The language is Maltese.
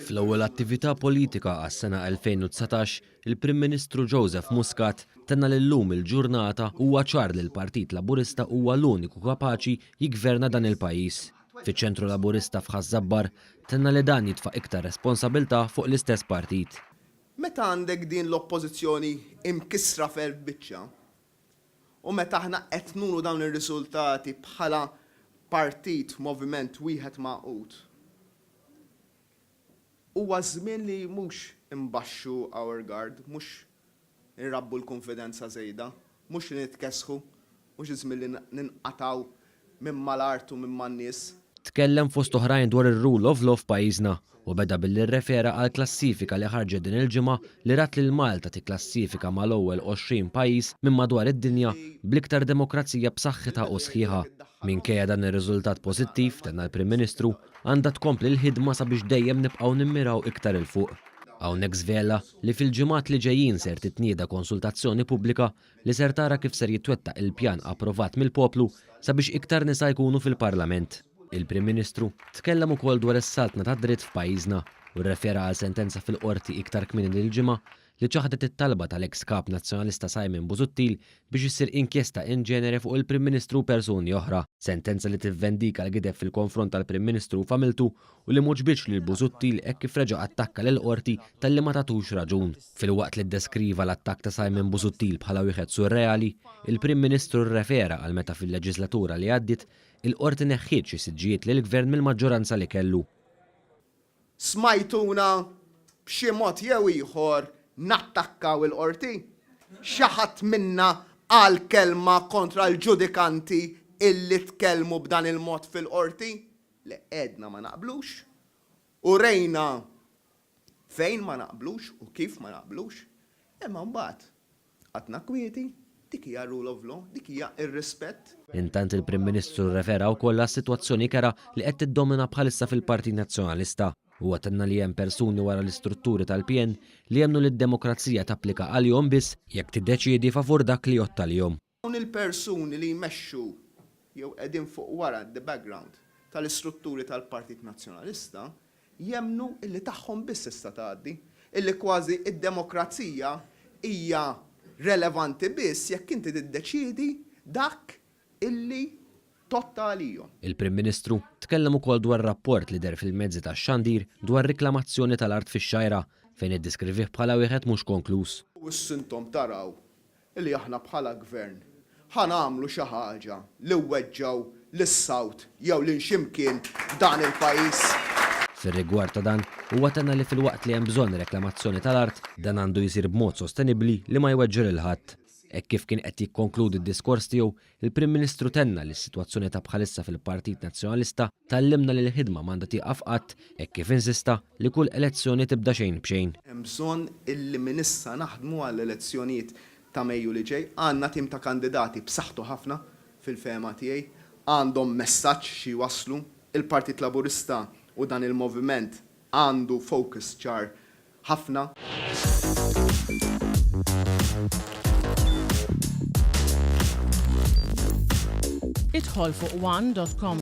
Fl-ewwel attività politika għas-sena 2019, il-Prim Ministru Joseph Muscat tenna li llum il-ġurnata huwa ċar li l-Partit Laburista huwa l-uniku kapaċi jiggverna dan il-pajjiż. Fiċ-Ċentru Laburista f'Ħaż-Żabbar, tenna li dan jitfa' iktar responsabilità fuq l-istess partit. Meta għandek din l-Oppożizzjoni imkissra f'elf biċċa, U meta aħna qed nuru dawn ir-riżultati bħala partit, moviment wieħed magħqud, huwa żmien li mhux inbaxxu our guard, mhux inrabbu l-kunfidenza żejda, mhux li nitkessħu, mhux iż-żmien li ninqatgħu minn mal-art u minn man-nies. Tkellem fost oħrajn dwar ir-rule of law f'pajjiżna u beda billi rrefera għal klassifika li ħarġet din il-ġimgħa li rat lil Malta tikklassifika mal-ewwel 20 pajjiż minn madwar id-dinja bl-iktar demokrazija b'saħħitha u sħiħa. Minkejja dan ir-riżultat pożittiv, tenna l-Prim Ministru, għandha tkompli l-ħidma sabiex dejjem nibqgħu nimmiraw iktar 'il fuq. Hawnhekk żvela li fil-ġimgħat li ġejjin ser titnieda konsultazzjoni pubblika li ser tara kif ser jitwettaq il-pjan approvat mill-poplu sabiex iktar nisa jkunu fil-Parlament. Il-Prim Ministru tkellem ukoll dwar is-saltna tad-dritt f'pajjiżna u rrefera għal sentenza fil-Qorti iktar kmieni din il-ġimgħa li ċaħdet it-talba tal-eks Kap Nazzjonalista Simon Busuttil biex issir inkjesta in genere fuq il-Prim Ministru u persuni oħra. Sentenza li tivvendika l-gideb fil-konfront tal-Prim Ministru u familtu u li m'għoġbitx lil Busuttil hekk kif reġa' attakka lill-Qorti talli ma tatux raġun. Filwaqt li ddeskriva l-attakk ta' Simon Busuttil bħala wieħed surreali, il-Prim Ministru rrefera għal meta fil-leġiżlatura li għaddiet, il-Qorti neħħiet xi siġġijiet lill-Gvern mill-maġġoranza li kellu. Smajtuna b'xi mod jew ieħor nattakkaw il-Qorti? Xi ħadd minna qal kelma kontra l-ġudikanti illi tkellmu b'dan il-mod fil-Qorti? Le, għedna ma naqblux, urejna fejn ma naqblux u kif ma naqblux, imma mbagħad qgħadna kwieti, dik hija r-rule of law, dik hija r-rispett. Intant il-Prim Ministru rrefera wkoll għas-sitwazzjoni kerha li qed tiddomina bħalissa fil-Partit Nazzjonalista. Huwa tenna li hemm persuni wara l-istrutturi tal-PN li jemmnu li d-demokrazija tapplika għalihom biss jekk tiddeċiedi favur dak li jgħodd għalihom. Dawn il-persuni li jmexxu jew qegħdin fuq wara, the background, tal-istrutturi tal-Partit Nazzjonalista jemmnu illi tagħhom biss tista' tgħaddi, illi kważi d-demokrazija hija relevanti biss jekk inti tiddeċiedi dak illi tgħodd għalihom. Il-Prim Ministru tkellem ukoll dwar rapport li deher fil-mezzi tax-xandir dwar riklamazzjoni tal-art fix-Xgħajra fejn iddiskrivih bħala wieħed mhux konkluż. U issa intom taraw li aħna bħala gvern ħa nagħmlu xi ħaġa li weġġgħu lis-South jew lil xi mkien f'dan il-pajjiż. Fir-rigward ta' dan, huwa tenna li filwaqt li hemm bżonn reklamazzjoni tal-art, dan għandu jsir b'mod sostenibbli li ma jweġġa' lil ħadd. Hekk kif kien qed jikkonkludi d-diskors tiegħu, il-Prim Ministru tenna li s-sitwazzjoni ta' bħalissa fil-Partit Nazzjonalista tgħallimna li l-ħidma m'għandha tieqaf qatt hekk kif insista li kull elezzjoni tibda xejn b'xejn. Hemm bżonn illi minn issa naħdmu għall-elezzjonijiet ta' Mejju li ġej. Għandna tim ta' kandidati b'saħħtu ħafna fil-fehma tiegħi. Għandhom messaġġ xi jwasslu. Il-Partit Laburista u dan il-moviment għandu focus ċar ħafna. Idħol fuq one dot com.